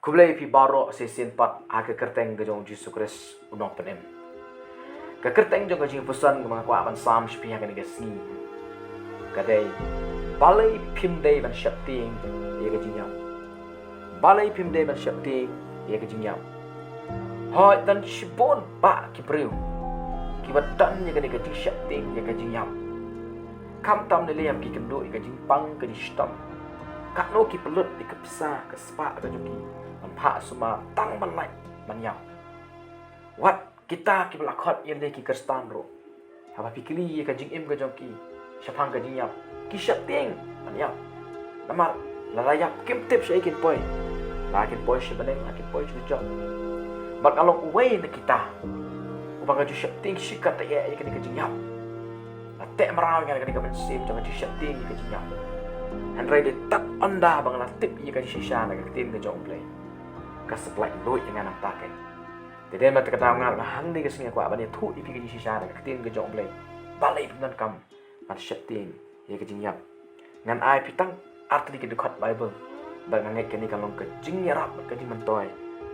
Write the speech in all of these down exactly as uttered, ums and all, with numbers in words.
Khublei phi baroh shisien pat ha ka kyrteng ka jong u Jisu Khrist u nongpynim. Ka kyrteng jong ka jingpuson kaba nga kwah ban sam sha phi ha kane ka sngi ka dei: Balei phim dei ban sheptieng ïa ka jingïap? Balei phim dei ban sheptieng ïa ka jingïap? Hooid, don shibun bah ki briew kiba don ïa kane ka jingsheptieng ïa ka jingïap. Khamtam lei lei ki kynduh ïa ka jingpang ka jingshitom. Katno ki pynlut ïa ka pisa ka spah ka jong ki ban phah sumar tang ban lait ban ïap. Wat kita kiba la khot ïa lade ki Khristan ruh, haba phi kylli ïa ka jingim ka jong ki shaphang ka jingïap, ki sheptieng ban ïap. Namar lada ïap kim tip shaei kin poi. La kin poi sha bneng, la kin poi sha jong. Bad nga long uwei na kita uba nga ju sheptieng shikatdei ïa kane ka jingïap. La teh mraw ïa nga na kane ka mynsiem jong ka jingsheptieng ïa ka jingïap. Hynrei dei tang ynda ba nga la tip ïa ka jingshisha na ka ktien ka jong U Blei, ka sa pynlait luid ïa nga nangta keiñ. Te dei namar kata nga, hangne ka sngi nga kwah ban ïathuh ïa phi ka jingshisha na ka ktien ka jong U Blei. Balei phim donkam ban sheptieng ïa ka jingïap? Ngan ai phi tang artylli ki dkhot Baibl bad nga ngeit kane kan long ka jingïarap bad ka jingmyntoi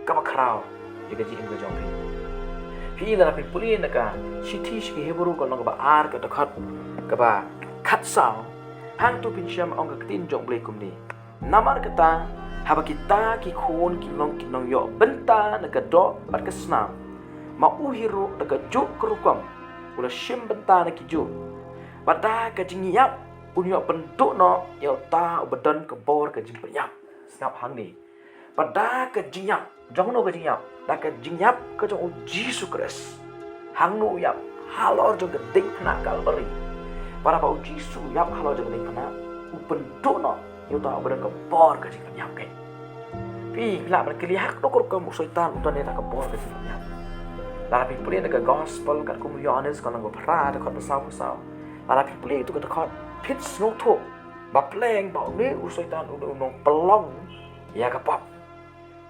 kaba khraw ïa ka jingim ka jong phi. Phi, lada phi pule na ka shithi sha ki Hebru ka lynnong kaba ar ka dkhot kaba khatsaw, hangto phin shem ong ka ktien jong U Blei kumne: Namar kata, haba kita ki khun ki long ki nongïoh bynta na ka doh bad ka snam, ma u hi ruh da kajuh ka rukom u la shim bynta na kijuh. Bad da ka jingïap un ïoh pynduh noh ïa uta uba don ka bor ka jingpynïap. Sngap hangne. Bad da ka jingïap, jong no ka jingïap? Da ka jingïap ka jong U Jisu Khrist. Hangno u ïap? Halor jong ka diengphna Kalbari. Bad haba U Jisu u ïap halor jong ka diengphna, u pynduh noh ïa uta uba don ka bor ka jingpynïap keiñ. Phi, phi lah ban kylli ha kano ka rukom u Soitan u don ïa uta ka bor ka jingpynïap. Lada phi pule na ka Gospel katkum u Ïoannis ka lynnong ba phra dkhot ba saw phew saw, lada phi pule ïa uto ka dkhot, phin sngewthuh ba pleng ba une u Soitan u dei u nongpynlong ïa ka pop.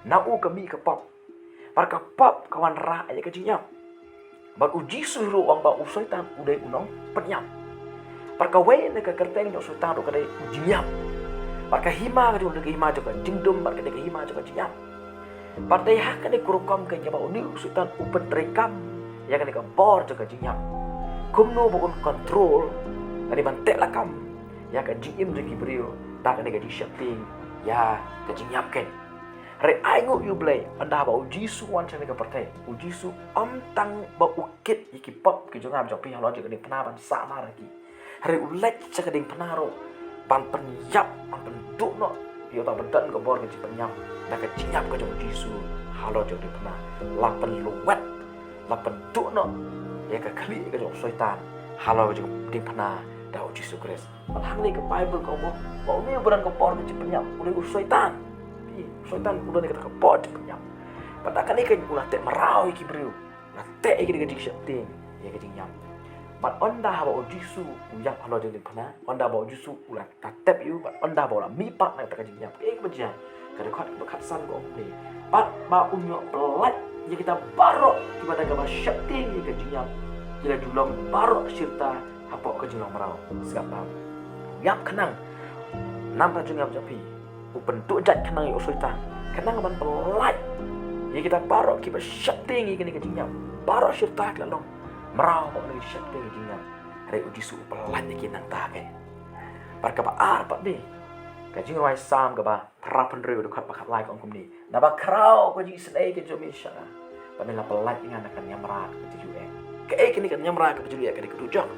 Na u ka mih ka pop. Bad ka pop ka wanrah ïa ka jingïap. Bad U Jisu ruh u ong ba u Soitan u dei u nongpynïap. Bad kawei na ka kyrteng jong u Soitan ruh ka dei u jingïap. Bad ka hima ka jong u ka dei ka hima jong ka jingdum, bad ka dei ka hima jong ka jingïap. Bad dei ha kane ka rukom keiñ kaba une u Soitan u pyntreikam ïa kane ka bor jong ka jingïap. Kumno ba un control lane ban teh lakam ïa ka jingim jong ki briew da kane ka jingsheptieng ïa ka jingïap keiñ. Hynrei ainguh ïa U Blei, ynda ba U Jisu u wan sha kane ka pyrthei, U Jisu ym tang ba u kit ïa ki pop ki jong nga jong phi halor jong ka diengphna ban sah mar ïa ki. Hynrei u leit sha ka diengphna ruh ban pynïap, ban pynduh noh ïa uta uba don ka bor ka jingpynïap da ka jingïap ka jong U Jisu halor jong ka diengphna. La pynlwet, la pynduh noh ïa ka khlieh ka jong u Soitan halor jong ka diengphna da U Jisu Khrist. Bad hangne ka Baibl ka ong ba une uba don ka bor ka jingpynïap u dei u Soitan. Phi, u Soitan u don ïa kata ka bor jingpynïap. Bad da kane keiñ u la teh mraw ïa ki briew, u la teh ïa kane ka jingsheptieng ïa ka jingïap. Bad ynda haba U Jisu u ïap halor jong ka diengphna, ynda ba U Jisu u la tep ïa u, bad ynda ba u la mihpat na kata ka jingïap, kaei kaba jia? Ka dkhot ba khatsan ka ong kumne: Bad ba un ïoh pyllait ïa kita baroh kiba da kaba sheptieng ïa ka jingïap, ki la ju long baroh shirta hapoh ka jinglong mraw. Sngap bha. U ïap khnang namar ka jingïap jong phi. U pynduh jait khnang ïa u Soitan khnang ban pyllait ïa kita baroh kiba sheptieng ïa kane ka jingïap. Baroh shirta ki la long mraw hapoh kane ka jingsheptieng ïa ka jingïap. Hynrei U Jisu u pyllait ïa ki nangta keiñ. Bad kaba ar pat de, ka jingrwai Salm kaba phra phew hynriew dkhot ba khatlai ka ong kumne: Naba khraw ka jingisynei ka jong me sha nga, ba me la pyllait ïa nga na ka niamra kaba jylliew eh. Kaei kane ka niamra kaba jylliew eh? Ka dei ka dujok.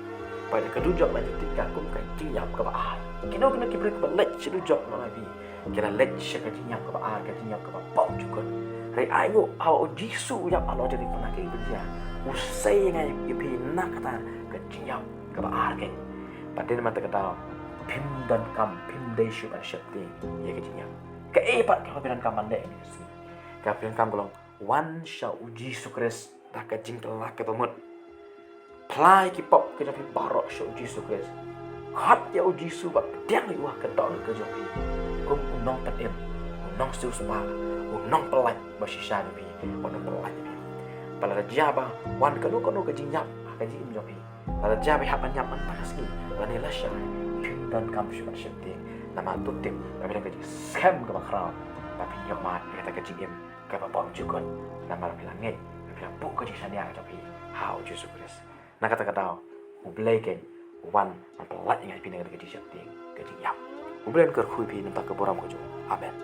Bad ka dujok la ju tip ka kum ka jingïap kaba ar. Kino kino ki briew kiba leit sha dujok, nongïalam, ki la leit sha ka jingïap kaba ar, ka jingïap kaba bymjukut. Hynrei ainguh, haba U Jisu u ïap halor jong ka diengphna, kaei kaba jia? U sei ïa nga, ïa phi na kata ka jingïap kaba ar keiñ. Bad dei namar kata phim donkam, phim dei shuh ban sheptieng ïa ka jingïap. Kaei pat kaba phi donkam ban leh mynne ka sngi? Kaba phi donkam ka long, wan sha U Jisu Khrist da ka jingkylla kaba mut. Phla ïa ki pop ki jong phi baroh sha U Jisu Khrist. Khot ïa U Jisu bad pdiang ïa u ha ka dohnud ka jong phi kum u nongpynim, u nongsiewspah, u nongpyllait ba shisha jong phi, u nongpyllait jong phi. Bad lada jia ba wan kano kano ka jingïap ha ka jingim jong phi, lada jia ba hap ban ïap mynta ka sngi lane lashai, phim donkam shuh ban sheptieng. Namar to tip ba phi don ka jingskhem kaba khraw ba phin ïoh mad ïa kata ka jingim kaba bymjukut, namar phi la ngeit, phi la buh ka jingshaniah ka jong phi ha U Jisu Khrist. Na kata ka daw, U Blei keiñ u wan ban pyllait ïa ngi, phi, na kata ka jingsheptieng, ka jingïap. U Blei un kyrkhu ïa phi na bynta ka burom ka jong U. Amen.